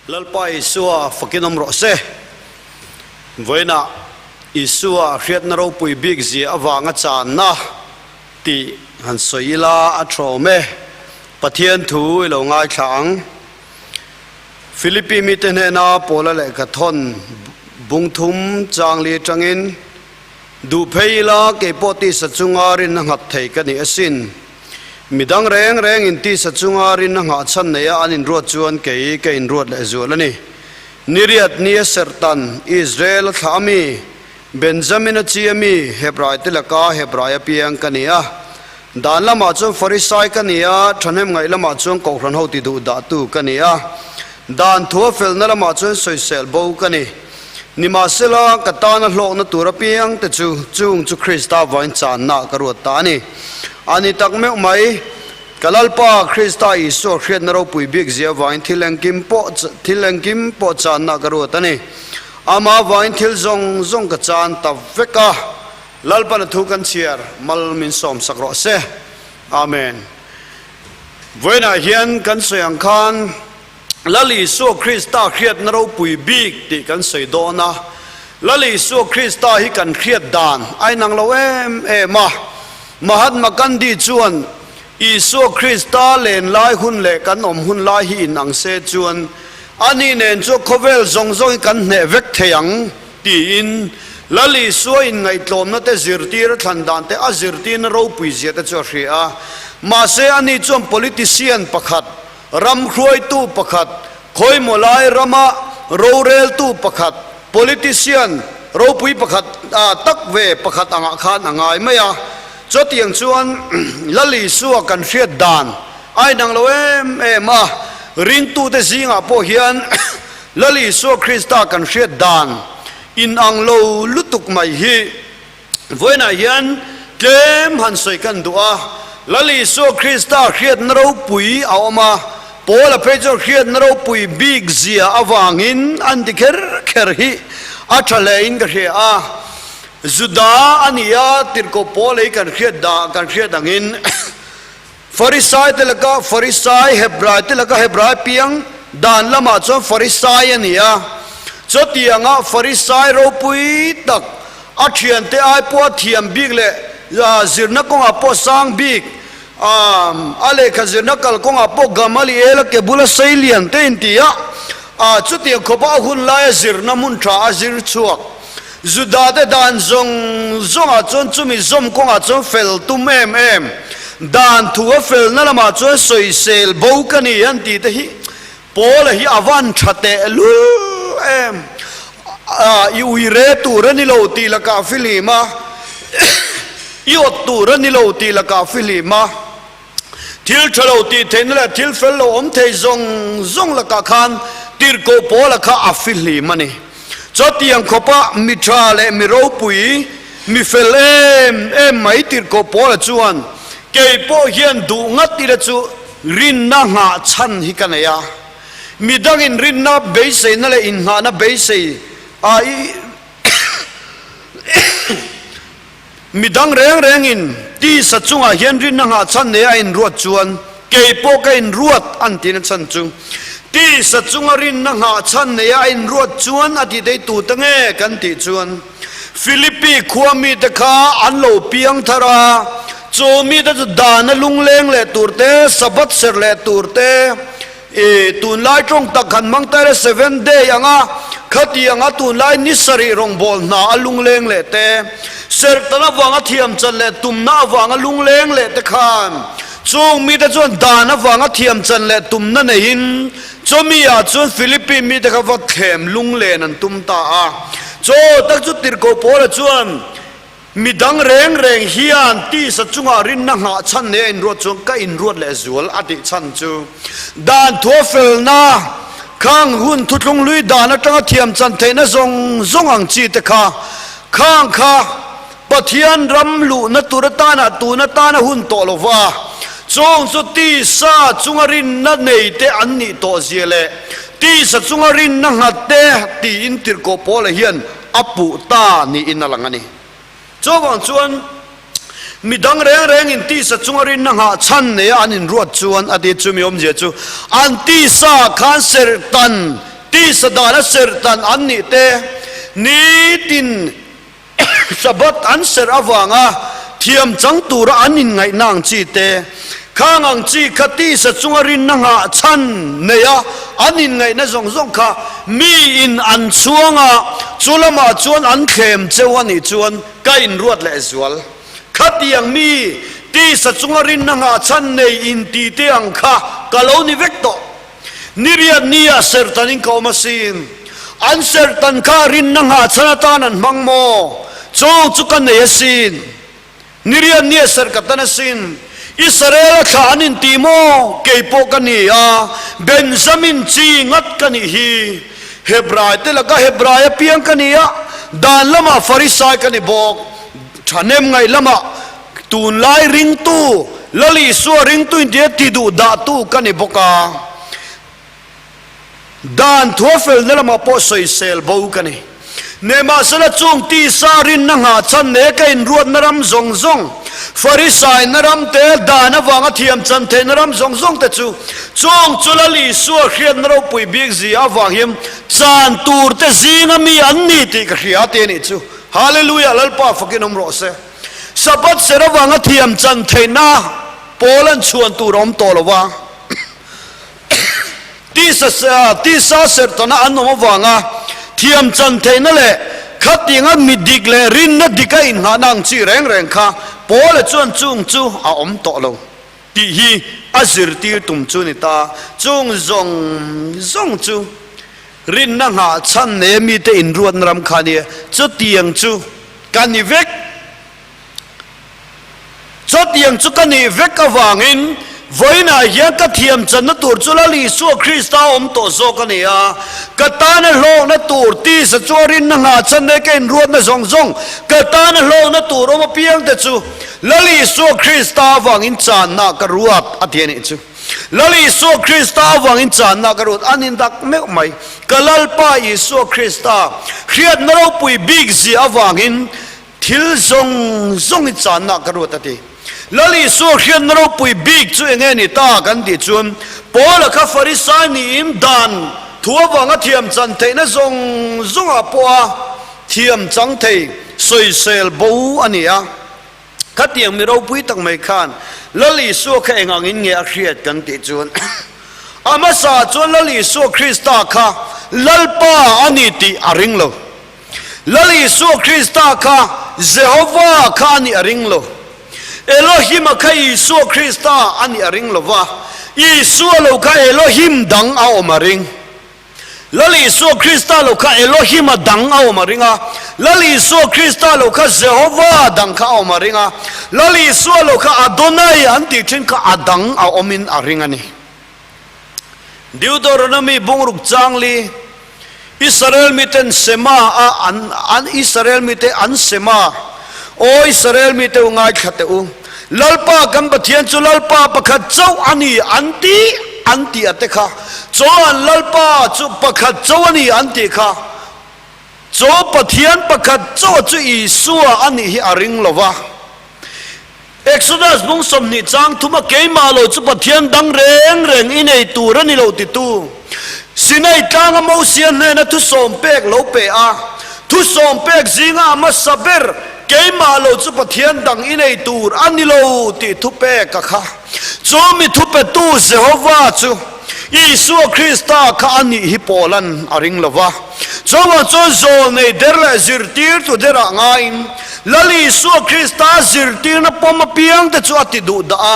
Lalpa Isua fakin awm rawh se. Vawiinah Isua hriatna ropui bik zia avanga channa tih han sawi ila a thawm e. Pathian thu i lo ngaithla ang. Philippi mite hnena Paula lehkha thawn bung thum chang li atangin, Duh phei ila keipawh tisa chunga rinna nghat thei ka ni asin. Midang reng reng in tisa chunga rinna nghah chhan neia an inruat chuan kei ka inruat leh zual a ni. Niriat nia serhtan Israel a thlah ami, Benjamin a chi ami, Hebrai te laka Hebrai apiang ka ni a. Dan lamah chuan Farisai ka ni a, thahnem ngaih lamah chuan Kohhran ho ti duh dahtu ka ni a. Dan thua felna lamah chuan sawisel bo ka ni. Nimahsela, ka tana hlawkna tur apiang te chu chung chu Krista vain channa ka ruat ta a ni. A ni tak meuh mai, ka Lalpa Krista Isua hriatna ropui bik zia vain thil engkim pawh thil engkim pawh channa ka ruat a ni. Amah vain thil zawng zawng ka chan ta vek a, Lalpana thu kan chhiar mal min sawmsak rawh se. Amen. Vawiinah hian kan sawi ang khan, Lal Isua Krista hriatna ropui bik tih kan sawi dawn a, Lal Isua Krista hi kan hriat dan a inang lo em em a. Mahatma Gandhi chuan, Isua Krista len lai hun leh kan awm hun lai hi inang se chuan ani nen chu khawvel zawng zawng hi kan hneh vek thei ang tiin Lal Isua inngaihtlawmna te zirtir a thlan dan te a zirtirna ropui zia te chu a hria a. Mahse ani chuan politician pakhat Ram hruaitu pakhat, khawimaw lai rama roreltu pakhat, politician ropui pakhat tak ve pakhat angah khan a ngai mai a. Chutiang chuan Lal Isua kan hriat dan a inang lo em em a, ringtute zingah pawh hian Lal Isua Krista kan hriat dan inang lo lutuk mai hi Vawiinah hian tlem han sawi kan duh a, Lal Isua Krista hriatna ropui a awm a, Paula phei chuan hriatna ropui bik zia avangin an ti kher kher hi a tha hlein ka hria a. Juda a ni a, tirhkoh Paula hi kan hriat dah kan hriat angin Farisai te laka Farisai, Hebrai te laka Hebrai piang dan lamah chuan Farisai a ni a. Chutianga Farisai ropui tak, a thiante ai pawh a thiam bik leh zirna kawngah pawh sang bik, a lehkha zirna kal kawngah pawh Gamaliel a ke bula sei lian te inti a, chutiang khawpa a hun laia zirna hmun tha a zir chhuak. Juda te dan zawng zawngah chuan chumi zawm kawngah chuan fel tum em em, dan thu a felna lamah chuan sawisel bo ka ni an tih te hi Paula hi a van tha teh lul em. I ui re tur a ni lo tih lakah fihlim a, i awt tur a ni lo tih lakah fihlim a, thil tha lo tih theihna leh thil fel lo awm thei zawng zawng lakah khan tirhkoh Paula kha a fihlim a ni. Chutiang khawpa mi tha leh mi ropui, mi fel em em mai tirhkoh Paula chuan, Kei pawh hian duh ngat ila chu rinna nghah chhan hi ka nei a. Mi dangin rinna beiseina leh innghahna beisei a i Mi dang reng rengin tisa chungah hian rinna nghah chhan nei a inruat chuan kei pawh ka inruat an tihna chhan chu tisa chunga rinna nghah chhan nei a inruat chuan a tih thei tute nge kan tih chuan Philippi khua mite kha an lo piang thar a, chu mite chu dana lungleng leh tur te, Sabbath serh leh tur te, I tunlai tawng tak han hmang ta ila seven day anga khati anga tunlai ni sarih rawngbâwl hna a lungleng leh te, serhtan avanga thiam chan leh tumna avanga lungleng leh te khan chung mite chuan dan avanga thiam chan leh tumna neiin chawmi ah chuan Philippi mite kha va thlem lunglen an tum ta a. Chaw tak chu tirhkoh Paula chuan Mi dang reng reng hian tisa chungah rinna nghah chhan nei a inruat chuan ka inruat leh zual a tih chhan chu dan thua felna khang hun thuthlung hlui dan atanga thiam chan theihna zawng zawng ang chi te kha khang kha Pathian ram luhna tur atana tun atana hun tawh lova chung chu tisa chunga rinna nei te an nih tawh zia leh tisa chunga rinna nghat te tiin tirhkoh Paula hian a puh ta niin a lang a ni. Chuvang chuan mi dang reng rengin tisa chunga rinna nghah chhan neia an inruat chuan a ti chumi awmzia chu an tisa khan serhtan Tisa dana serhtan an nih te, nitin Sabbath an serh avanga thiam chang tura an inngaihna ang chi te, khang ang chi kha tisa chunga rinna nghah chhan neia an inngaihna zawng zawng kha miin an chhuang a, chu lamah chuan an thlem cheu a nih chuan ka inruat leh zual. Khatiang mi tisa chunga rinna nghah chhan nei inti te ang kha ka lo ni vek tawh. Niriat nia serhtanin ka awm asin. An serhtan kha rinna nghahchhan atan an hmang maw? Chaw chu ka nei asin. Niriat nia serh ka tan asin. Israel-a thlah an inti maw? Kei pawh ka ni a, Benjamin chi ngat ka nih hi. Hebrai te laka Hebrai apiang ka ni a, dan lamah Farisai ka ni bawk. Thahnem ngaih lamah Tunlai ringtu, Lal Isua ringtu intia ti duh dahtu ka ni bawk a, dan thuafelna lamah pawh sawisel bo ka ni. Nimahsela chung tisa rinna nghahchhan ne ka inruatna ram zawng zawng, Farisaina ram te, dan avanga thiamchan theihna ram zawng zawng te chu, chung chu Lal Isua hriatna ropui bik zia avang hian chan tur te zinga mi an ni tih ka hria te anih chu. Hallelujah Lalpa fakin awm rawh se. Sabbath ser avanga thiam chan theihna pawl an chhuan tur a awm tawh lo va, tisa tisa sertana an awm avanga thiam chan theihna leh khatianga mi dik leh rinna dika inngahna ang chi reng reng kha Paula chuan chung chu a awm tawh lo tih hi a zirtir tum chu a ni ta. Chung zawng zawng chu rinna nghah chhan nei mite inruatna ram kha a nia, chutiang chu Ka ni vek. Chutiang chu ka nih vek avangin vawiinah hian ka thiam channa tur chu Lal Isua Krista a awm tawh zawk a ni a. Ka tana hlawkna tur tisa chu a rinna nghahchhan leh ka inruatna zawng zawng ka tana hlawkna tur awm apiangte chu Lal Isua Krista avangin channa ka ruat a ti a nih chu. Lal Isua Krista avangin channa ka rut an indak meuh mai. Ka Lalpa Isua Krista hriatna ropui bik zia avangin thil zawng zawng i channa ka rut a ti. Lal Isua hriatna ropui bik chu enge ni ta kan tih chuan Paula kha Farisai niin dan thu avanga thiam chan theihna zawng zawngah pawha thiam chang thei sawisel bo a ni a. Khatiang mi ropui tak mai khan Lal Isua kha eng angin nge a hriat kan tih chuan a hmasa chuan Lal Isua Krista kha Lalpa a ni tih a ring lo. Lal Isua Krista kha Jehova kha a nih a ring lo. Elohim-a kha Isua Krista a nih a ring lo va, Isua lo kha Elohim dang a awm a ring. Lal Isua Krista lo kha Elohim a dang a awm a ring a, Lal Isua Krista lo kha Jehova dang kha a awm a ring a, Lal Isua lo kha Adonai an tih thin kha a dang a awmin a ring a ni. Deuteronomy bungruk changli, Israel miten Sema a an an Israel mite an Sema, Aw Israel mite u ngaithla teh u, Lalpa kan Pathian chu Lalpa pakhat chauh a ni an ti an tih a te kha. Chaw an Lalpa chu pakhat chauh a ni an tih kha. Chaw Pathian pakhat chauh chu Isua a nih hi a ring lo va. Exodus bung 20 chang thuma keimah lo chu Pathian dang reng reng i nei tur a ni lo titu Sinai tlanga Mosia hnena thusawm pek lo pe a. Thusawm pek zinga a hmasa ber Keimah lo chu Pathian dang i nei tur a ni lo tih thupek a kha. Chu mi thupetu Jehova chu Isua Krista kha a nih hi Paula'n a ring lo va. Chuvang chuan zawlnei der leh zirtirtu derah ngaiin Lal Isua Krista zirtirna pawm apiangte chu a ti duh dah a,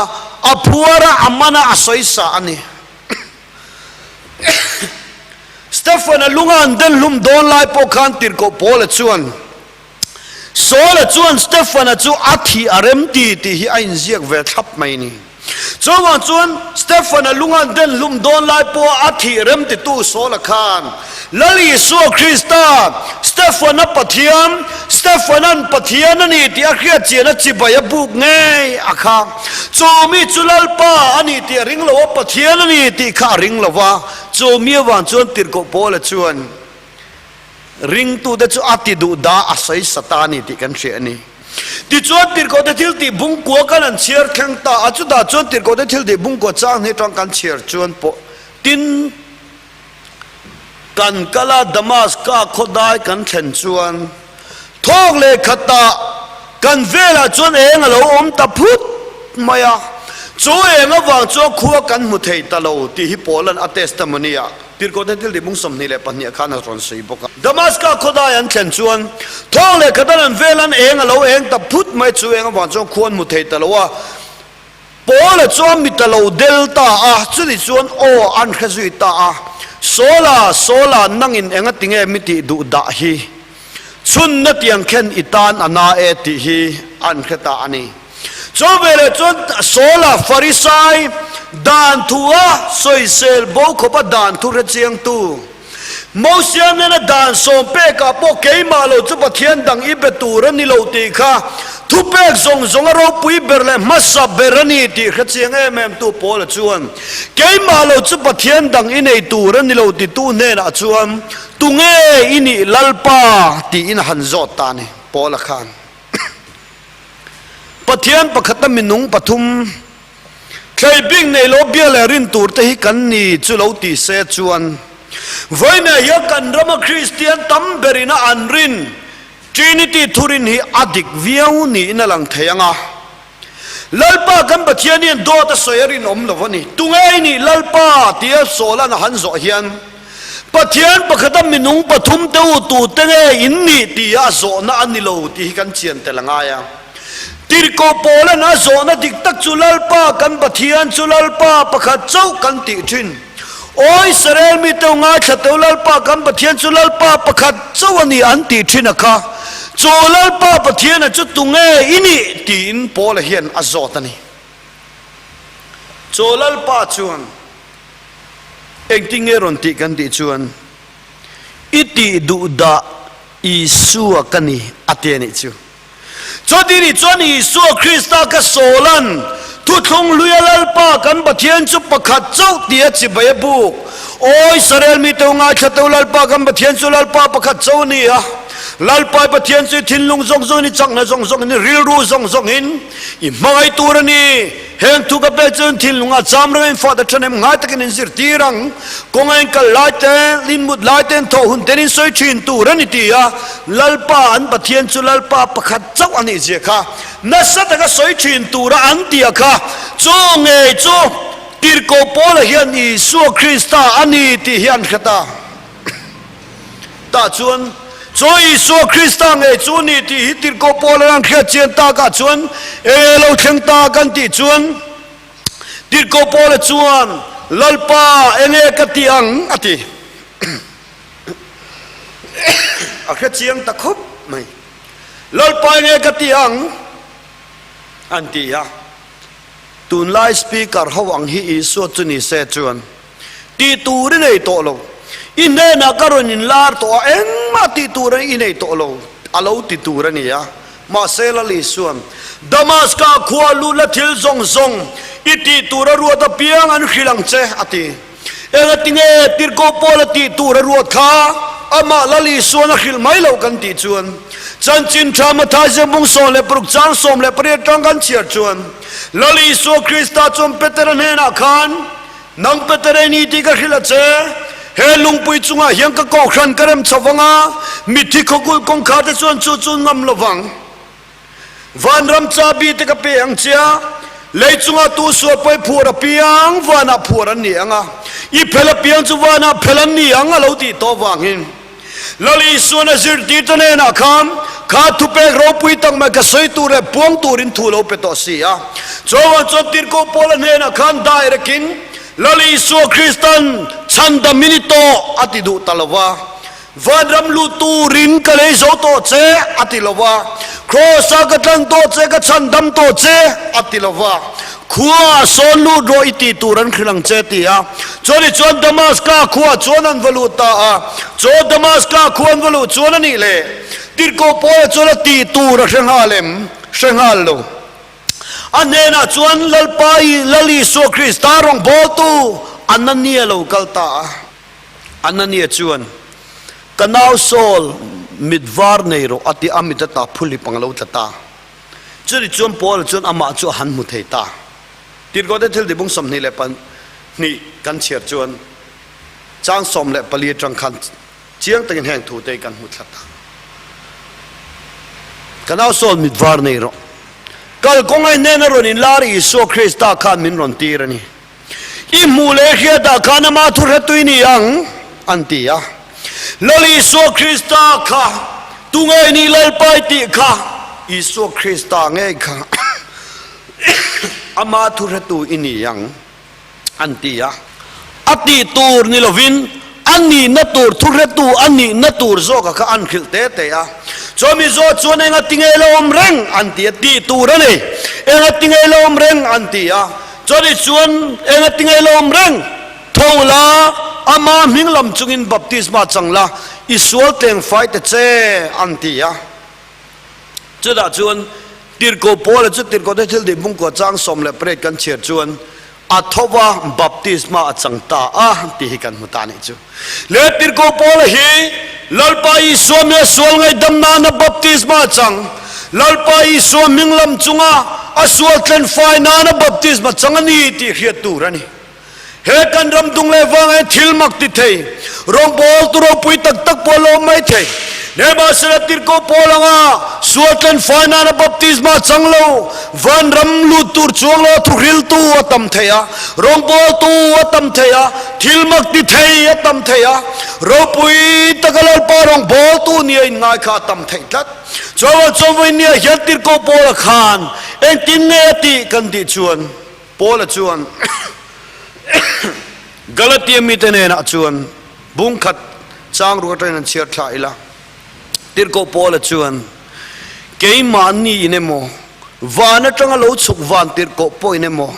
a phuar a, a man a, a sawisa a ni. Stefan-a lunga an den hlum dawn lai pawh khan tirhkoh Paula chuan, Saula chuan Stefana chu a thih a rem ti tih hi a inziak ve thlap mai ni. Chuvang chuan Stefana lunga den hlum dawn lai pawha a thih rem titu Saula khan Lal Isua Krista, Stefana Pathian, Stefanan Pathian a ni tih a hriat chian a chibai a buk ngei a kha. Chu mi chu Lalpa a ni tih a ring lo a, Pathian a ni tih kha a ring lo va. Chu mi avang chuan tirhkoh Paula chuan, Ringtute chu a ti duh da a sawi sa ta a ni tih kan hria a ni. Tichuan tirhkohte thil tih bungkua kan han chhiar thleng ta a, chutah chuan tirhkohte thil tih bungkua chang hne tang kan chhiar chuan pawh tin. Kan kal a, Damaska khawdai kan thlen chuan thawk leh khatah kan velah chuan eng a lo awm ta phut mai a, chu eng avang chuan khua kan hmu thei ta lo tih hi Paula'n a testimony ah Tirhkohte thil tih bung 22 ah khan a rawn sawi bawk a. Damaska khawdai an thlen chuan thawk leh khatan an velan eng a lo eng ta phut mai, chu eng avang chuan khua an hmu thei ta lo a. Paula chuan mi ta lo del ta a, chuni chuan aw an hre zui ta a, Saula, Saula, nangin enga tinge mi tih duh dah hi? Chhunna tiang khen i tan a na e tih hi an hre ta a ni. Chu veleh chuan Saula Farisai dan thu a sawisel bo khawpa dan thu hre chiangtu, Mosia nena dan sawm pekah pawh keimah lo chu Pathian dang i be tur a ni lo tih kha thupek zawng zawng a ropui ber leh hmasa ber a ni tih hre chiang em em tu Paula chuan keimah lo chu Pathian dang i nei tur a ni lo titu hnenah chuan tunge i nih Lalpa tiin a han zawt ta a ni Paula khan Pathian pakhata minung pathum Thlei bik nei lo bia leh rin tur te hi kan ni chu lo ti se chuan vawiinah hian kan rama Kristian tam berin a an rin Trinity thurin hi a dik viau niin a lang thei ang a. Lalpa kan Pathian hian dawt a sawi a rinawm lo a ni. Tunge i nih Lalpa? tia Sawla'n a han zawh hian Pathian pakhata minung pathum te u tute nge in nih tia a zawhna a ni lo tih hi kan chian tel a ngai a. Tirhkoh Paula'n a zawhna dik tak chu Lalpa kan Pathian chu Lalpa pakhat chauh kan tih thin. Aw Israel mite u ngaithla teu Lalpa kan Pathian chu Lalpa pakhat chauh a ni an tih thin a kha. Chu Lalpa Pathiana chu tunge i nih tiin Paula hian a zawt a ni. Chu Lalpa chuan engtin nge rawn tih kan tih chuan i tih duh dah Isua ka ni a ti a nih chu. Chuti nih chuan Isua Krista ka sawlan thuthlung hluia Lalpa kan Pathian chu pakhat chauh tia chibai a buk. Aw Israel mite u ngaithla teu Lalpa kan Pathian chu Lalpa pakhat chauh a ni a. Lalpa i Pathian chu i thinlung zawng zawngin i chakna zawng zawngin i rilru zawng zawngin i hmangaih tur a ni. Heng thu ka pek chuan thinlungah cham reng a infah ta ṭhahnem ngai takin in zirtir ang. Kawnga in kal lai te, in mut lai te, in thawh hun ten in sawi ṭhin tur a ni ti a, Lalpa an Pathian chu Lalpa pakhat chauh a nih zia kha nasa taka sawi ṭhin tura an ti a kha, chu ngei chu Tirhkoh Paula hian Isua Krista a ni tih hi an hre ta. Tah chuan chu Isua Krista ngei chu a ni tih hi Tirhkoh Paula an hriat chian takah chuan eng nge lo thleng ta kan tih chuan Tirhkoh Paula chuan Lalpa eng nge ka ti ang a ti. A hre chiang ta khawp mai. Lalpa eng nge ka ti ang an ti a. Tunlai speaker ho ang hi Isua chu ni se chuan Tih tur i nei tawh lo. I hnenah ka rawn inlar tawh a, engmah tih tur i nei tawh lo, a lo ti tur a ni a. Mahse Lal Isuan, Damaska khua lut la thil zawng zawng i tih tur a ruat apiang an hrilh ang che, a ti. Engatinge Tirhkoh Paula tih tur a ruat kha amah Lal Isuan a hrilh mai loh kan tih chuan, Chanchin Tha Mathai Ziakbung 16 chang 18 tang kan chhiar chuan, Lal Isua Krista chuan Petera hnenah khan, Nang Peter ni tih ka hrilh a che, he lungpui chungah hian ka kohhran ka rem chho vang a, mitthi khawkulh kawngkhar te chuan chu chu ngam lo vang. Vanram chabi te ka pe ang che a, lei chungah tu sual pawi phuar apiang vanah phuar an ni ang a, i phel apiang chu vanah phel an ni ang a lo tih tawh vangin. Lal Isuan a zirtirte hnenah khan, Kha thupek ropui tak mai ka sawi tur leh puang turin thu lo pe tawh si a. Chuan chuan Tirhkoh Paula hnenah khan dairekin, Lal Isua Kristan chhandam i ni tawh a ti duh ta lo va. Vanram lut turin ka lei zo tawh che a ti lo va. Kraws-a ka tlan tawh che, ka chhandam tawh che a ti lo va. Khua sawn lut rawh i tih tur an hrilh ang che ti a. Chuan chuan Damaska khua chuan an va lut ta a. Chaw Damaska khua an va luh chuan a nih leh Tirhkoh Paula chuan a tih tur a hre nghal em? Hre nghal lo. A hnenah chuan Lalpa i Lal Isua Krista rawngbawltu Anania lo kal ta a. Anania chuan, Ka nau Saul, mit var nei rawh a ti a, mit ata phulip ang lo tla ta. Chutih chuan Paula chuan amah chu a han hmu thei ta. Tirhkohte thil tibung 22 kan chhiar chuan. Chang 14 atang khan chiang takin heng thu te hi kan hmu thlat a. Ka nau sawn mit var nei rawh. Kal kawnga i hnena rawn inlar Isua Krista khan min rawn tir a ni. I hmuh leh hriatah khan ama thu hretui ni ang, an ti a. Lal Isua Krista kha tunge i nih Lalpa i tih kha Isua Krista ngei kha ama thu hretu i ni ang, an ti a. A tih tur ni lovin a nihna tur thu hretu a nihna tur zawka kha an hrilh te te a. Chuan mi zawh chuan enga tinge la awm reng an ti a, tih tur a ni. Enga tinge la awm reng an ti a. Chuan i chuan enga tinge la awm reng tho la, ama hming lam chungin baptisma chang la, i sual teng fai ta che an ti a. Chutah chuan Tirhkoh Paula chu Tirhkoh te thil tih bungkua chang 18 kan chhiar chuan a tho va, baptisma a chang ta a tih hi kan hmu ta a nih chu. Le Tirhkoh Paula hi Lalpa Isua mia sual ngaihdam nana baptisma a chang, Lalpa Isua hming lam chunga a sual tlen fai nana baptisma chang a ni tih hriat tur a ni. He kan ram dung leh vang hian thil mak ti thei, rawngbâwl tu ropui tak tak pawh a lo awm mai thei. Nimahsela Tirhkoh Paul anga sual tlen fai nana baptisma chang lo, van ram lut tur chuang lo thuhriltu a tam thei a, rawngbâwltu a tam thei a, thil mak ti thei a tam thei a, ropui taka Lalpa rawngbâwltu nia inngai kha a tam theih tlat. Chuan chawmawih nia hian Tirhkoh Paula khan engtin nge a tih kan tih chuan, Paula chuan Galatia mite hnenah chuan bung khat chang ruk atangin an chhiar thla ila. Tirhkoh Paula chuan, Keimahni in emaw, van atanga lo chhuk van tirhkoh pawhin emaw,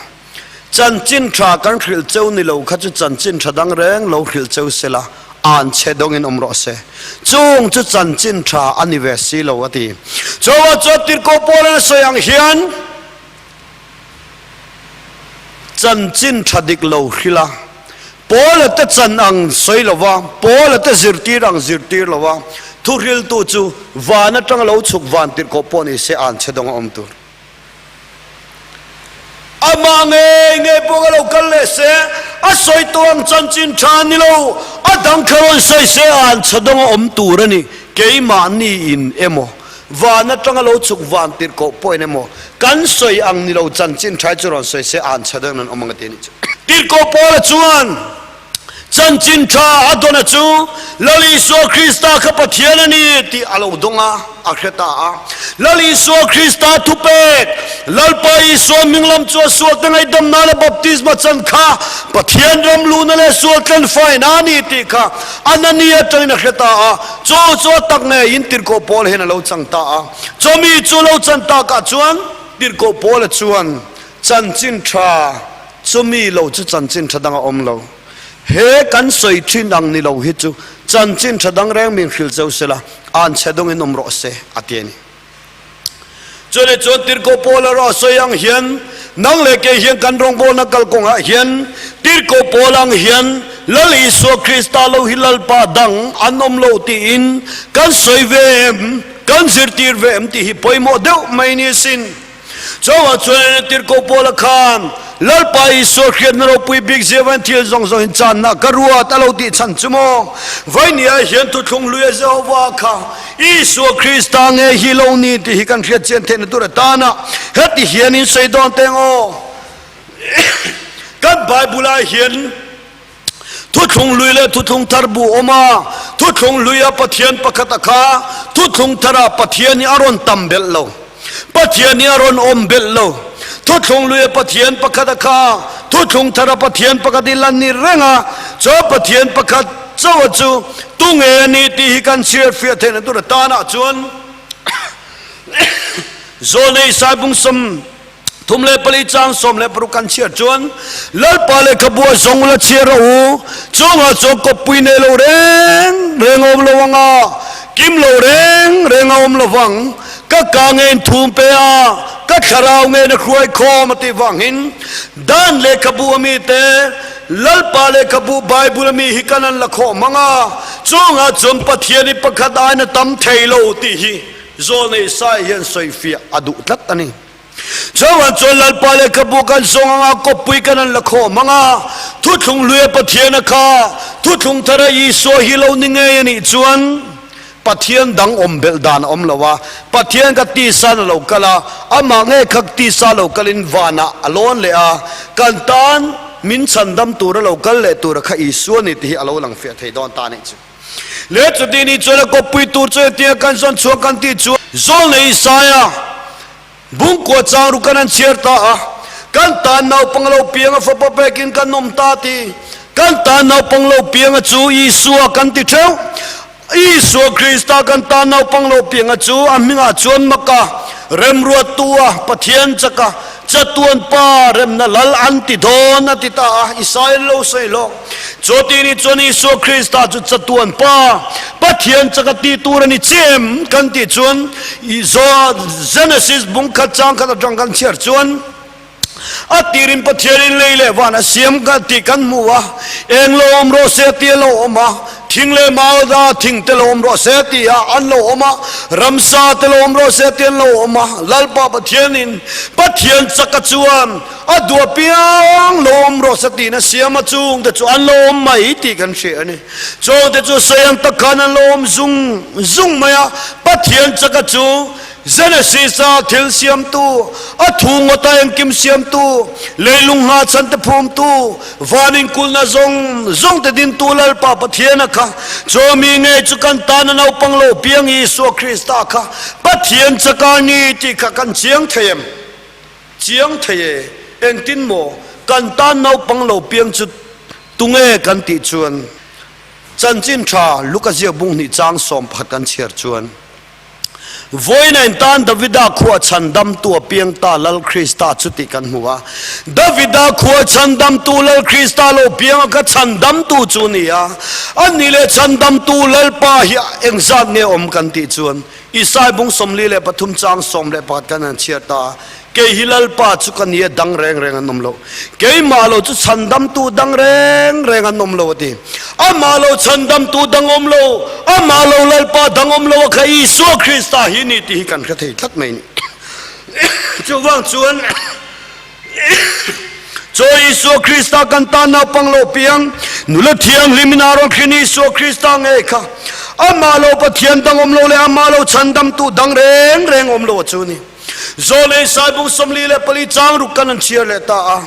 chanchin tha kan hrilh cheu ni lo kha chu chanchin tha dang reng lo hrilh cheu sela, an chhe dawngin awm rawh se. Chung chu chanchin tha a ni ve si lo, a ti. Chuvang chuan Tirhkoh Paula'n a sawi ang hian, Chanchin tha dik lo hrilh a, Paula te chan ang sawi lo va, Paula te zirtir ang zirtir lo va, thuhriltu chu van atanga lo chhuk van tirhkoh pawh ni se an chhe dawng a awm tur. Amah ngei ngei pawh ka lo kal leh se, a sawi tawh ang chanchin tha ni lo, a dang kha rawn sawi se an chhe dawng a awm tur a ni, keimahni in emaw Van atanga lo chhuk van tirhkoh pawhin emaw kan sawi ang ni lo chanchin tha chu rawn sawi se an chhe deuhin an awm ang a ti a nih chu. Tirhkoh Paula chuan chanchin tha a dawna chu Lal Isua Krista kha Pathian a ni tih a lo dawng a, a hre ta a. Lal Isua Krista thupek, Lalpa Isua hming lam chu a sualte ngaihdam nana baptisma chan kha Pathian ram luhna leh sual tlenfaina a ni tih kha Anania atangin a hre ta a. Chaw chu a tak ngeiin Tirhkoh Paul hian a lo chang ta a. Chawmi chu lo chan takah chuan Tirhkoh Paula chuan chanchin tha chumi lo chu chanchin tha dang a awm lo. He kan sawi thin ang ni lo hi chu chanchin tha dang reng min hrilh cheu sela, an chhe dawngin awm rawh se, a ti a ni. Chule chuan Tirhkoh Paul a rawh sawi ang hian, nang leh kei hian kan rawngbawlna kalkawngah hian Tirhkoh Paul ang hian Lal Isua Krista lo hi Lalpa dang an awm lo tiin kan sawi ve em, kan zirtir ve em tih hi pawimawh deuh mai ni sin. Chauhah chuan Tirhkoh Paula khan Lalpa Isua hriatna ropui bik zia vain thil zawng zawng in channa ka ruat a lo tih chhan chu maw? Vawinia hian thuthlung hlui a Jehovah kha Isua Krista nge hi lo ni tih hi kan hriat chian theihna tur atana heti hian in sawi dawn teng aw. Kan Bible ah hian Thuthlung hlui leh thuthlung thar bu awm a, thuthlung hluia Pathian pakhat a kha, thuthlung thara Pathian hi a rawn tam belh lo. Pathian hi a rawn awm belh lo. Thuthlung hluia Pathian pakhat a kha, thuthlung thara Pathian pakhat hi lan ni reng a, chu Pathian pakhat chauha chu tunge a ni tih hi kan chhiar fiah theihna tur atanah chuan Zawnei Saibungsam 34 chang 16 kan chhiar chuan Lalpa lehkhabu a zawng la chhiar rawh u, chungah chuan kawppui nei lo reng reng a awm lo ang a, kim lo reng reng a awm lo vang, ka ka nge in thum pe a, ka thlarau nge in a hruai khawm a tih vangin Dan lehkhabu a mite Lalpa lehkhabu Bible a mi hi kan an la khawm ang a, chungah chuan Pathian i pakhat aiin a tam thei lo tih hi Zawlnei Isaiah hian sawifiah a duh tlat a ni. Chuvang chuan Lalpa lehkhabu kan zawng anga kawppui kan an la khawm anga thuthlung hluia Pathiana kha thuthlung thara Isua hi lo ni ngei a nih chuan Pathian dang awm belh dan a awm lo a, Pathian kha tisa in a lo kal a, amah nge kha tisa lo kalin vanah a lawn leh a, kan tan min chhandam tura lo kal leh tura kha Isua ni tih hi a lo lang fiah thei dawn ta a nih chu. Leh chuti ni chuan a kawppui tur chu engtin a kan zawn chhuak kan tih chu Zawlnei Isaia Bungkua chang ru kan an chhiar ta a, kan tan naupang lo piang a fapa pekin kan awm ta ti. Kan tan naupang lo piang a chu Isua kan ti theuh. Isua Krista kan tan naupang lo piang a chu a hmingah chuan maka remruattu a Pathian chaka chatuan pa remna lal an ti dawn a ti ta a, Isaia lo sawi lawk. Chuti ni chuan Isua Krista chu chatuan Pa, Pathian chak a ti tur a ni chiah em? Kan tih chuan Genesis bung khat chang khat atang kan chhiar chuan a tirin Pathianin lei leh van a siam ka tih kan hmu a, eng lo awm rawh se tih a lo awm a, thing leh mau da thing te lo awm rawh se tih a an lo awm a, ramsa te lo awm rawh se tih an lo awm a, Lalpa Pathianin Pathian chaka chuan A duh apiang lo awm rawh sa tiin a siam a, chungte chu an lo awm mai tih kan hria a ni. Chungte chu sawi ang tak khan an lo awm zung zung mai a, Pathian chaka chu Genesis-a thil siamtu, a thu ngawta engkim siamtu, leilung nghahchhan te phumtu, van inkulhna zawng zawng te dintu Lalpa Pathian a kha. Chawmi ngei chu kan tana naupang lo piang Isua Krista kha Pathian chaka a ni tih kha kan chiang thei em? Chiang thei e, engtin maw kan tan naupang lo piang chu tunge kan tih chuan chanchin tha Luka ziak bung hnih chang 11 kan chhiar chuan Vawiina in tan Davida khua chhandamtu a piang ta Lal Krista chu tih kan hmu a, Davida khua chhandamtu Lal Krista lo piang a kha chhandamtu chu ni a, a ni leh chhandamtu Lalpa hi engzat nge awm kan tih chuan Isai bung 43 chang 11 kan han chhiar ta a, Kei hi Lalpa chu ka ni a, dang reng reng an awm lo. Keimah lo chu chhandamtu dang reng reng an awm lo a ti. Amah lo chhandamtu dang awm lo, amah lo Lalpa dang awm lo a kha Isua Krista hi ni tih hi kan hre thei tlat mai a ni. Chuvang chuan Chaw Isua Krista kan tan naupang lo piang, nula thianghlim in Aaron hrin Isua Krista ngei kha amah lo Pathian dang awm lo leh amah lo chhandamtu dang reng reng awm lo a chu ni. Zawlei Saibung 44 chang ruk kan an chhiar leh ta a.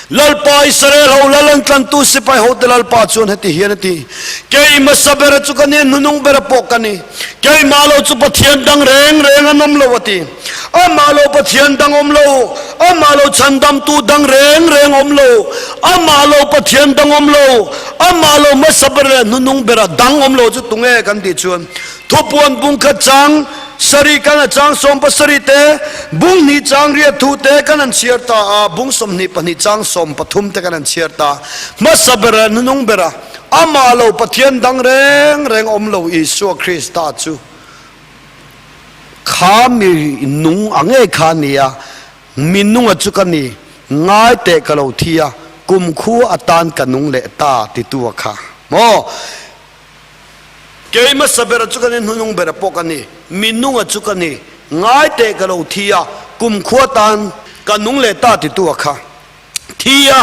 Lalpa Israel ho lal an tlantu sipai hote Lalpa chuan heti hian a ti, Kei hmasa bera chu ka ni a, hnunung bera pawh ka ni. Keimah lo chu Pathian dang reng reng an awm lo a ti. Amah lo Pathian dang awm lo, amah lo chhandamtu dang reng reng awm lo, amah lo Pathian dang awm lo, amah lo hmasa ber leh hnunung bera dang awm lo chu tunge kan tih chuan Thupuan bung khat chang sarih kan a chang 17 te, bung hnih chang riat thu te kan an chhiar ta a, bung 22 chang 13 te kan an chhiar ta. Hmasa bera hnunung bera amah lo Pathian dang reng reng awm lo Isua Krista chu kha mi nung ang ngei kha a ni a, mi nunga chu ka ni, ngai teh ka lo thi a, kumkhua atan ka nung leh ta titu a kha maw? Kei hmasa bera chu ka ni, hnunung bera pawh ka ni, mi nunga chu ka ni, ngai teh ka lo thi a, kumkhua atan ka nung leh ta titu a kha. Thi a,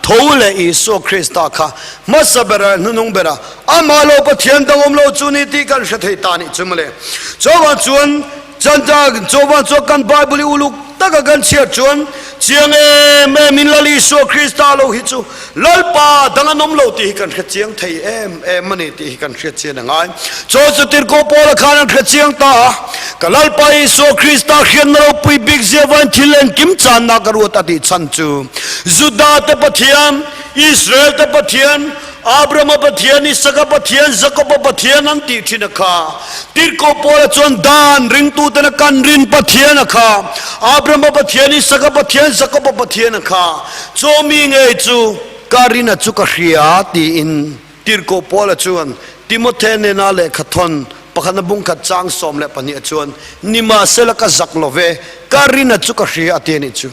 tho leh Isua Krista kha hmasa bera hnunung bera amah lo Pathian dang awm lo chu ni tih kan hre thei ta nih chu mawle. Chuvang chuan chuvang chuan kan Bible i uluk taka kan chhiar chuan chiang em em in Lal Isua Krista lo hi chu Lalpa dang an awm lo tih hi kan hre chiang thei em em a ni tih hi kan hriat chian a ngai. Chaw chu Tirhkoh Paula khan an hre chiang ta a, Ka Lalpa Isua Krista hriatna ropui bik zia vain thil engkim channa ka ruat a tih chhan chu Juda te Pathian, Israel te Pathian, Abrahama Pathian, Isaka Pathian, Jakoba Pathian an tih thin a kha. Tirhkoh Paula chuan dan ringtuten a kan rin Pathian a kha. Abrahama Pathian, Isaka Pathian, Jakoba Pathian a kha. Chaw mi ngei chu ka rina chu ka hria tiin Tirhkoh Paula chuan Timothe nena lehkha thawn pakhatna bungkhat chang 12 ah chuan, Nimahsela ka zak lo ve, ka rina chu ka hria a ti a nih chu.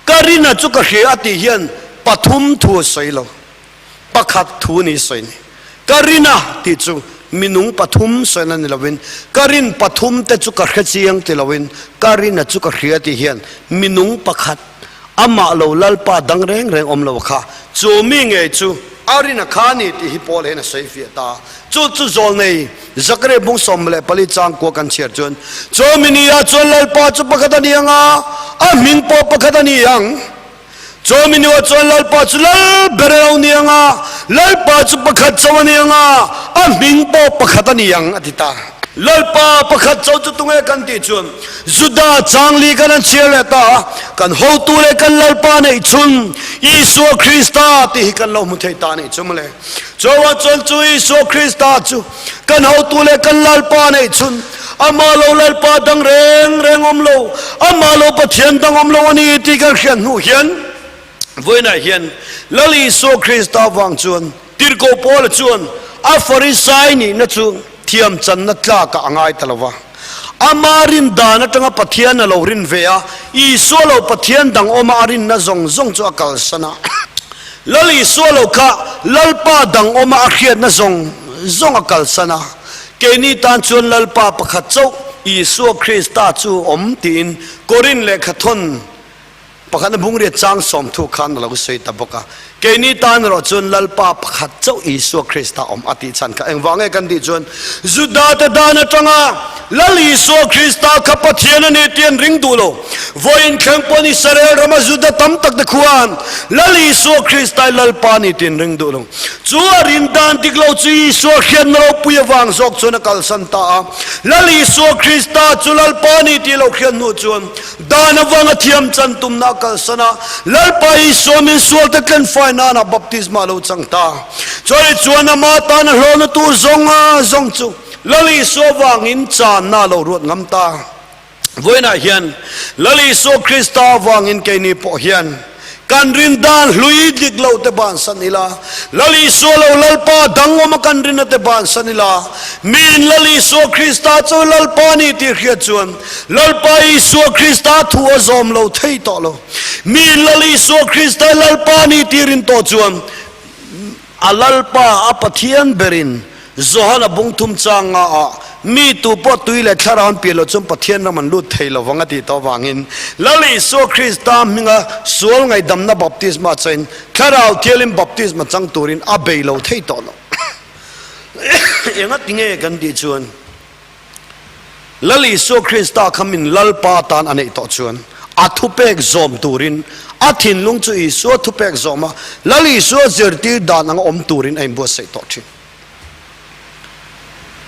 Ka rina chu ka hria a tih hian pathum thu a sawi lo, pakhat thu ni sawi ni. Ka rina tih chu minung pathum sawina ni lovin, ka rin pathum te chu ka hre chiang ti lovin, ka rina chu ka hria tih hian minung pakhat amah lo Lalpa dang reng reng awm lo kha chu mi ngei chu a rina kha a ni tih hi Paul hian a sawi fiah ta. Chu chu zawlnei Zakaria bung 14 chang kua kan chhiar chuan, Chu mi ni ah chuan Lalpa chu pakhat a ni ang a, a hming pawh pakhat a ni ang. Chu mi ni ah chuan Lalpa chu lal ber a lo ni ang a, Lalpa chu pakhat chauh a ni ang a, a hming pawh pakhat a ni ang, a ti ta. Lalpa pakhat chauh chu tunge kan tih chuan Juda changli kan an chhiar leh ta a, kan hotu leh kan Lalpa neih chhun Isua Krista tih hi kan lo hmu thei ta a nih chu mawle. Chuan chuan chu Isua Krista chu kan hotu leh kan Lalpa neih chhun, amah lo Lalpa dang reng reng awm lo, amah lo Pathian dang awm lo a ni tih kan hriat hnu hian vawiinah hian Lal Isua Krista vang chuan Tirhkoh Paula chuan a Farisai nihna chu thiam channa tlakah a ngai ta lo va. Ama rin dan atanga Pathian a lo rin ve a, Isua lo Pathian dang awma a rinna zawng zawng chu a kalsan a. Lal Isua lo kha Lalpa dang awma a hriatna zawng zawng a kalsan a. Keini tan chuan Lalpa pakhat chauh Isua Krista chu awm tiin Korin lehkha thawn Pakhatna bungriat chang 30 khan a lo sawi ta bawk a. Keini tan erawh chuan Lalpa pakhat chauh Isua Krista awm a tih chhan kha engvang nge kan tih chuan Judate dan atanga Lal Isua Krista kha Pathian a ni tih an ring duh lo. Vawiin thleng pawn Israel rama Juda tam tak te khuan Lal Isua Krista hi Lalpa a ni tih an ring duh lo. Chu a rin dan dik lo chu Isua hriatna ropui avang zawk chuan a kalsan ta a. Lal Isua Krista chu Lalpa a ni tih lo hriat hnu chuan Dan avanga thiam chan tumna a kalsan a, Lalpa Isua min sualte tlenfai nana baptisma a lo chang ta. Chuan chuan ama tana hlawhna tur zawng a zawng chu Lal Isua vangin channa a lo ruat ngam ta. Vawiinah hian Lal Isua Krista avangin keini pawh hian Kan rin dan hlui dik lo te bansan ila, Lal Isua lo Lalpa dang awm a kan rin a te bansan ila, miin Lal Isua Krista chu Lalpa ni tih hriat chuan Lalpa Isua Krista thu a zawm lo thei tawh lo. Miin Lal Isua Krista Lalpa ni tih rin tawh chuan A Lalpa, a Pathian berin Johana bungthum changa ah mi tu pawh tui leh thlarau an pian loh chuan Pathian ram an lut thei lovang a tih tawh avangin Lal Isua Krista hminga sual ngaihdamna baptisma chain thlarau thialin baptisma chang turin a bei lo thei tawh lo. Enga tinge kan tih chuan Lal Isua Krista kha min Lalpa atan a neih tawh chuan a thupek zawm turin a thinlung chu Isua thupek zawma Lal Isua zirtir dan anga awm turin a inbuatsaih tawh thin.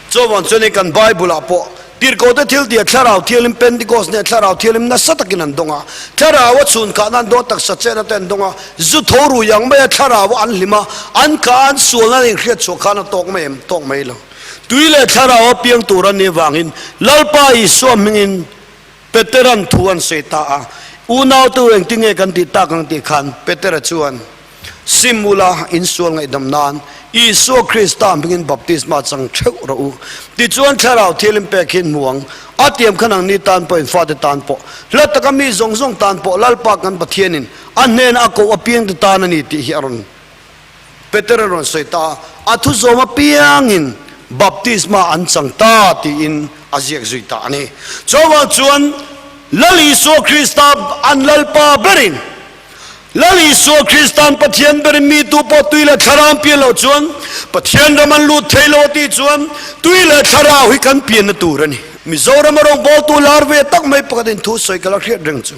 Chuvang chuan hei kan Bible ah pawh Tirhkohte thiltih a Thlarau Thianghlim Pentecost nen Thlarau Thianghlim nasa takin an dawng a, Thlarau a chhun khahna an dawng a, taksa chenna te an dawng a, zu tho rui ang maia Thlarau a an hlim a, an kah a an sualna an inhriat chhuah khan a tawk mai em? Tawk mai lo. Tui leh Thlarau a piang tur an nih avangin Lalpa Isua hmingin Petera'n thu an sawi ta a, Unaute u engtin nge kan tih tak ang tih khan Petera chuan, Sim ula, insual ngaihdam nan Isua Krista hmingin baptisma chang theuh rawh u. Tichuan Thlarau Thianghlim pek hi hmu ang, a tiam khan ang ni tan pawh in fate tan pawh, hla taka mi zawng zawng tan pawh Lalpa kan Pathianin a hnenah a koh apiangte tan a ni tih hi a rawn Peter a rawn sawi ta a, a thuzawm apiangin baptisma an chang ta tiin a ziak zui ta a ni. Chuvang chuan Lal Isua Krista an Lalpa berin, Lal Isua Krista'n Pathian berin mi tu pawh tui leh thlarau an pian loh chuan Pathian ram an lut thei lo a tih chuan tui leh thlarau hi kan pianna tur a ni. Mizoram a rawngbawltu lar ve tak mai pakhatin thu sawi ka la hriat reng chu.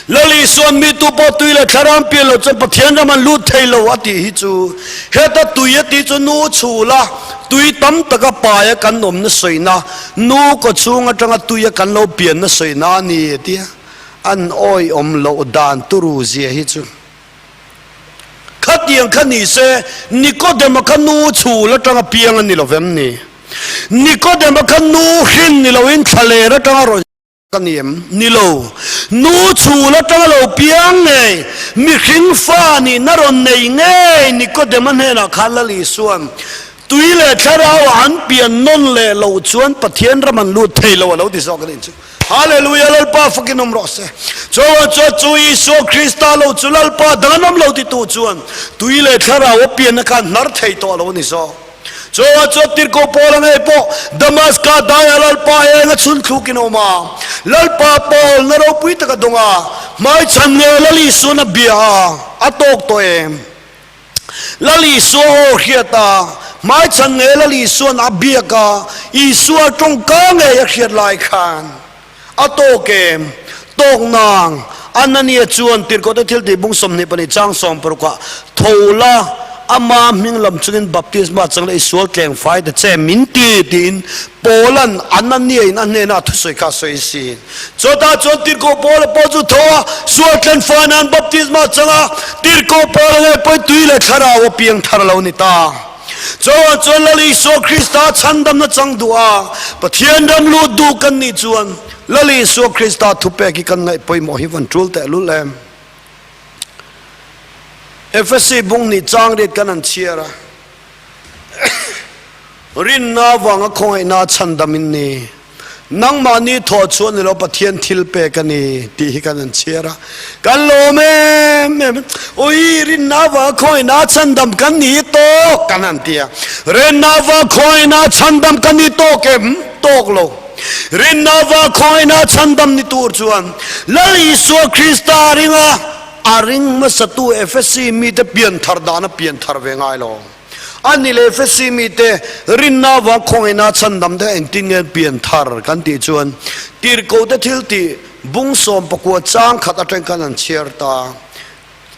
Lal Isua'n mi tu pawh tui leh thlarau pian loh chuan Pathian ram an lut thei lo a tih hi chu heta tui a tih chu nu chhula tui tam taka paia kan awmna sawina, nu kawchhung atanga tuia kan lo pianna sawina a ni a ti a, an awihawm loh dan turu zia hi chu khatiang kha ni se Nikodema kha nu chhul atanga piang a ni lovem ni? Nikodema kha nu hrin ni loin thlaler atanga rawn Ka ni em? Ni lo. Nu chhul atanga lo piang ngei, mihring fa nihna rawn nei ngei Nikodema hnenah khan Lal Isua'n tui leh thlarau ah an pian nawn leh loh chuan Pathian ram an lut thei lo a lo ti zawk a nih chu. Hallelujah Lalpa fakin awm rawh se. Chuan chuan chu Isua Krista lo chu Lalpa dang an awm lo titu chuan tui leh thlarau a pianna khan hnar thei tawh lo a ni zawk. Chuan chuan Tirhkoh Paula ngei pawh Damaska daiah Lalpa eng a chhun thlukin a awm a, Lalpa pawlna ropui tak a dawng a, hmaichhan nge Lal Isuan a bia a, a tawk tawh em? Lal Isua aw hriat a, hmaichhan nge Lal Isuan a biak a, Isua tawngka ngei a hriat lai khan a tawk em? Tawk nang, Anania chuan Tirhkohte thiltih bung 22 chang 60 ah tho la, ama hming lam chungin baptisma chang la i sual tleng fai ta che min ti tiin Paula'n Anania in a hnenah a thusawi kha a sawi sin. Chutah chuan Tirhkoh Paula pawh chu tho a, sual tlen fai nan baptisma chang a, Tirhkoh Paula ngei pawhin tui leh thlarau a piang thar lo ni ta. Chuvang chuan Lal Isua Krista chhandamna chang duh a, Pathian ram lut duh kan nih chuan Lal Isua Krista thupek hi kan ngaih pawimawh hi van tul tehlul em. Efesi bung nih chang riat kan han chhiar a. Rinna avanga khawngaihna chhandam in ni. Nangmahni thawh chhuah ni lo Pathian thil pek a ni tih hi kan han chhiar a. Kan lawm em em. Ui, rinna avanga khawngaihna chhandam kan ni tawk kan han ti a. Rinna avanga khawngaihna chhandam kan ni tawk em? Tawk lo. Rinna avanga khawngaihna chhandam ni tur chuan Lal Isua Krista ringa a ring hmasatu Efesi mite pianthar dana pianthar ve ngai lo. A ni leh Efesi mite rinna avang khawngaihna chhandam te engtin nge pianthar kan tih chuan tirhkohte thil tih bung 19 chang khat atang khan an chhiar ta.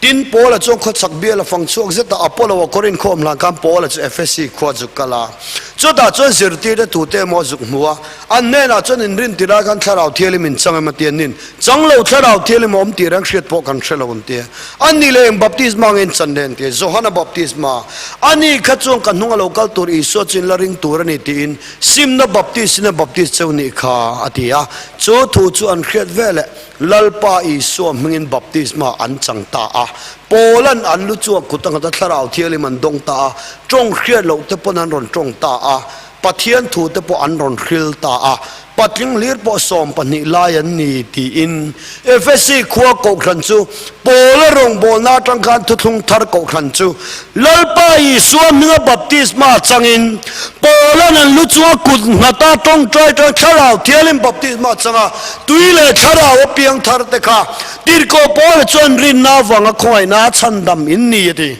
Tin, Paula chuan khawchhak bial a fang chhuak zet a, Apollo a kawr inkhawm hlan khan Paula chu Efesi khua zuk kal a. Chutah chuan zirtirte tute emaw a zuk hmu a, an hnenah chuan inrin tirah khan thlarau thialim in chang em a ti a, nin chang lo thlarau thialim a awm tih reng hriat pawh kan hre lo an ti a. A ni leh eng baptisma nge in chan leh an ti a, Johana baptisma. A ni kha chuan ka hnung a lo kal tur Isua chu in la ring tur a ni tiin simna baptis in a baptis cheu nih kha a ti a. Chu thu chu an hriat veleh Lalpa Isua hmingin baptisma an chang ta a. Paula'n an lu chu a kut a nghat a, Thlarau Thianghlim an dawng ta a, tawng hriat loh te pawn an rawn tawng ta a, Pathian thu te pawh an rawn hril ta a, patling hlir pawh 12 lai an ni tiin Efesi khua kohhran chu Paula rawngbawlna atang khan thuthlung thar kohhran chu Lalpa Isua hminga baptisma changin Paula'n an lu chunga kut nghata tawngtai tang Thlarau Thianghlim baptisma changa tui leh thlarau a piang thar te kha Tirhkoh Paula chuan rinna avanga khawngaihna a chhandam in ni a ti.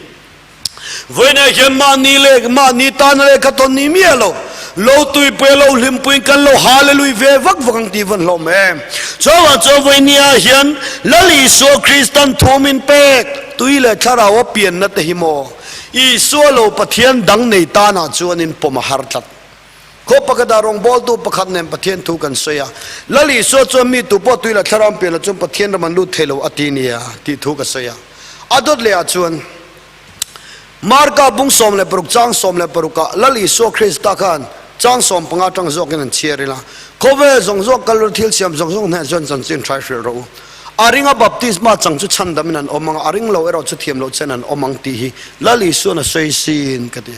Vawiinah hian mahni leh mahni tana lehkha tawn ni miah lo, lo tuipui a lo hlimpuiin kan lo hallelui ve vak vak ang tih van hlawm em. Chuvang chuan vawinia hian Lal Isua Kristan thu min pek tui leh thlarau a pianna te hi maw Isua lo Pathian dang nei tanah chuanin pawm a har tlat. Khaw pakhatah rawngbawltu pakhat nen Pathian thu kan sawi a, Lal Isua chuan mi tu pawh tui leh thlarau an pian loh chuan Pathian ram an lut thei lo a ti nia tih thu ka sawi a. A dawt lehah chuan Marka bung 16 chang 16 ah Lal Isua Krista khan chang 15 atang zawkin an chhiar ila, Khawvel zawng zawng kal ru thil siam zawng zawng hnenah chuan chanchin hrai hrilh rawh u. A ringa baptisma chang chu chhandamin an awm ang a, a ring lo erawh chu thiam loh chen an awm ang tih hi Lal Isuan a sawi sin ka ti.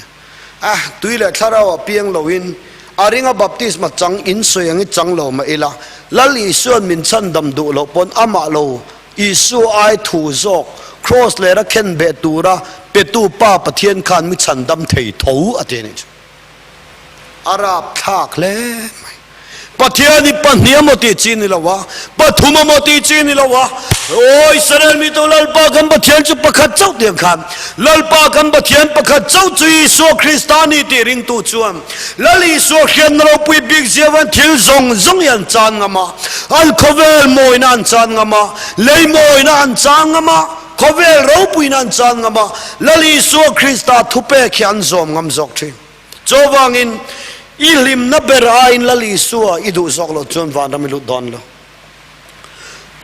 A, tui leh thlarau ah piang loin a ringa baptisma chang in sawi ang i chang lo mah ila, Lal Isuan min chhandam duh loh pawn amah lo Isua ai thu zawk Cross lera khen beh tura petu Pa Pathian khan mi chhandam thei tho a ti a nih chu. A rapthlak hle mai. Pathian hi pahnih emaw tih chi ni lo a, pathum emaw tih chi ni lo a, Aw Israel mi tu Lalpa kan Pathian chu pakhat chauh tiang khan Lalpa kan Pathian pakhat chauh chu Isua Krista a ni tih ringtu chuan Lal Isua hriatna ropui bik ziavan thil zawng zawng hi an chan ngam a, an khawvel mawina an chan ngam a, lei mawina an chan ngam a, khawvel ropuina an chan ngam a, Lal Isua Krista thupek hi an zawm ngam zawk thin. Chuvangin i hlimna ber aiin Lal Isua i duh zawk loh chuan vanram i lut dawn lo.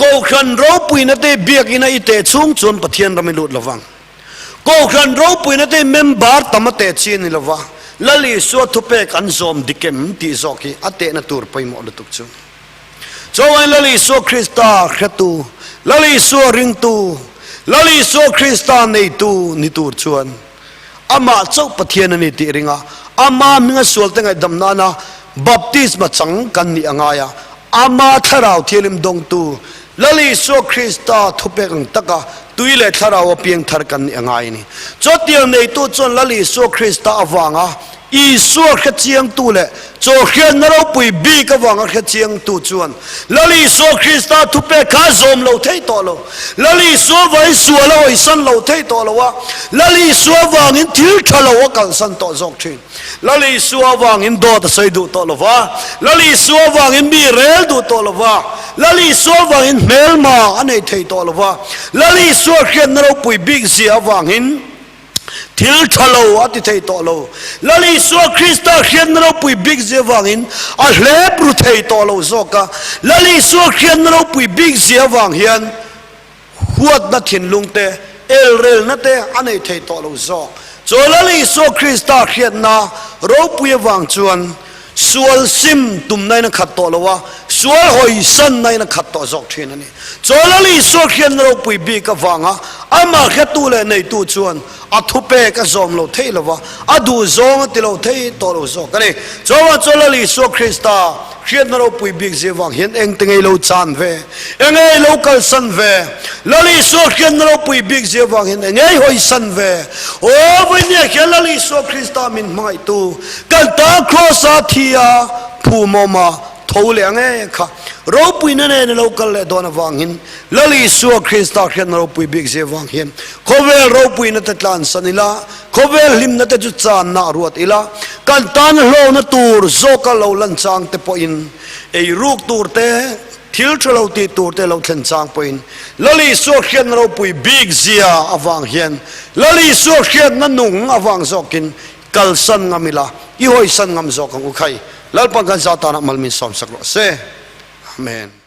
Kohhran ropuina te biakina i teh chhung chuan Pathian ram i lut lovang. Kohhran ropuina te member tam a teh chi a ni lova, Lal Isua thupek an zawm dik em tih zawk hi a tehna tur pawimawh lutuk chu. Chuvangin Lal Isua Krista hretu, Lal Isua ringtu, Lal Isua Krista neitu ni tur chuan Amah chauh Pathian a ni tih ringa Ama hminga sualte ngaihdam nana baptisma chang kan nih a ngai a. Ama Thlarau Thianghlim dawngtu Lal Isua Krista thupek ang taka tui leh thlarau a piangthar kan nih a ngai a ni. Chawtiang neitu chuan Lal Isua Krista avanga Isua hrechiangtu leh chaw hriatna ropui bik avanga hrechiangtu chuan Lal Isua Krista thupek kha a zawm lo thei tawh lo. Lal Isua vangin sual a hawisan lo thei tawh lo a, Lal Isua vangin thil tha lo a kalsan tawh zawk thin. Lal Isua avangin dawt a sawi duh tawh lo va, Lal Isua avangin mi rel duh tawh lo va, Lal Isua avangin hmelma a nei thei tawh lo va, Lal Isua hriatna ropui bik zia avangin thil tha lo a ti thei tawh lo, Lal Isua Krista hriatna ropui bik zia avangin a hlep ru thei tawh lo zawk a, Lal Isua hriatna ropui bik zia avang hian Huatna thinlung te, elrelna te a nei thei tawh lo zawk. Chawlal Isua Krista hriatna ropui avang chuan sual sim tumna in a khat tawh lo a, sual hawisanna in a khat tawh zawk thin a ni. Chawlal Isua hriatna ropui bik avanga amah hretu leh neitu chuan a thupek a zawm lo thei lo va, a duh zawng a ti lo thei tawh lo zawk a ni. Chawlal Chawlal Isua Krista Hriatna ropui bik zir vang hian engte ngei lo chan ve, engei lo kalsan ve, Lal Isua hriatna ropui bik zir vang hian engei hawisan ve. Aw vawinia hian Lal Isua Krista min hmangaihtu kan tan Kraws-a thi a phumawm a tho leh ang e kha ropuina nen a lo kal leh dawn avangin Lal Isua Krista hriatna ropui bik zir vang hian khawvel ropuina te tlansan ila, Khawvel hlimna te chu channa a ruat ila, kan tan hlawhna tur zawka lo lan chang te pawhin, ei ruk tur te, thil tha lo tih tur te lo thlen chang pawhin Lal Isua hriatna ropui bik zia avang hian Lal Isua hriatna nung avang zawkin kalsan ngam ila, i hawisan ngam zawk ang u khai. Lalpan kan za tanah mal min sawmsak rawh se. Amen.